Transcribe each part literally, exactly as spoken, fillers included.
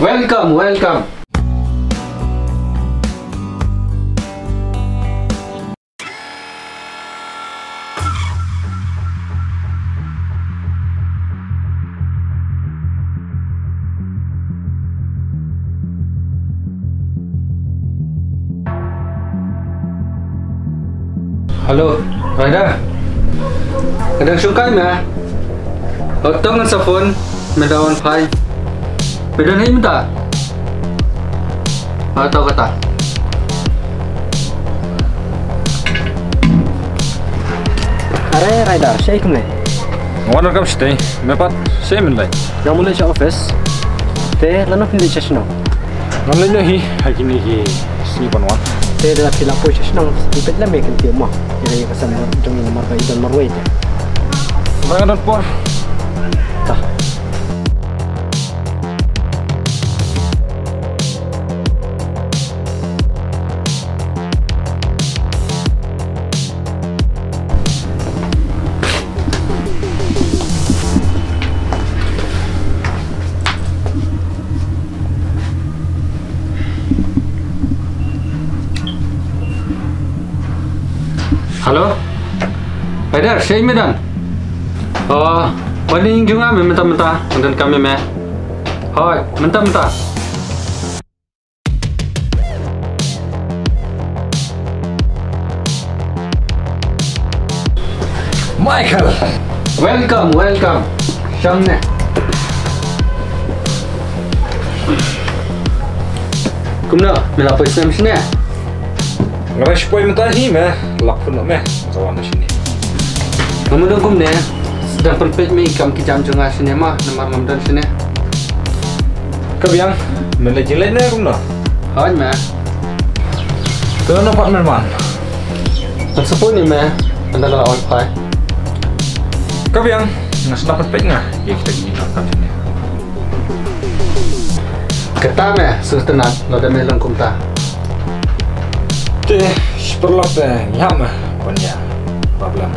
Welcome, welcome. Hello, Ryder. Ka dang shongkai me? Hato ngan sa phone, me da wan phai. Me don hi mynta? Hato kata. Are Ryder, shaei kumne? Nga wan ruh kam shatei, me pat shaei mynta? Nga mut leit sha office. Te lano phin leit sha shnong? Ngam leit noh hi ha kine ki sngi ban wan. Te lada phi la poi sha shnong, phi peit lem ïa ki kynthei mo. Ïa ka sem jong ngi namar ba i don marwei te. Ba nga don por. Ta. Hello? Ryder, shaei me don? Oh, wan ïing jong nga me mynta mynta, nga donkam ïa me. Hooid, mynta mynta. Michael! Welcome, welcome. Shong ne. Kumno, me la poi snem shane? Nga ruh shu poi mynta hi me, lak phone noh me. Sa wan shane. Nga mut kumne, sdang pynpeit me ïa ki kam ki jam jong nga shane ma, namar ngam don shane. Ka biang, men leit jingleit ne kumno? Hooid me. Te lano pat men wan? Ngan sa phone ïa me, ynda nga la wan phai. Ka biang, nga sdang pynpeit nga ïa kita ki jingdonkam jong me. Kata me, sngewtynnat, lada me long kumta. Te, shi paralok te, ngi hap me ban ïa problem.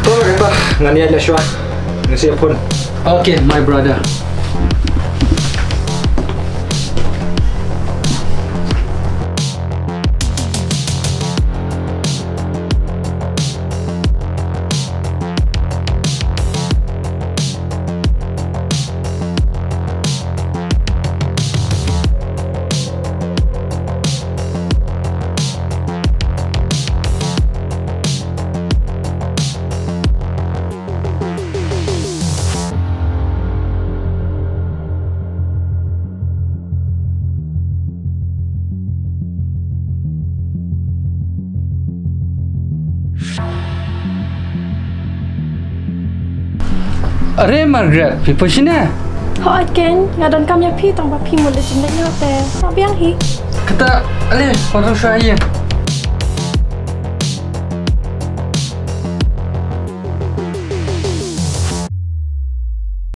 To kata, ngan ïaid noh shuwa. Ngan sa ïa phone. Okay, my brother. Are Margaret, phi poi shane? Hooid Ken, nga donkam ïa phi tang ba phi mut leit jingleit noh te. Nga biang hi. Kata, ale, phi don shuwa ïa.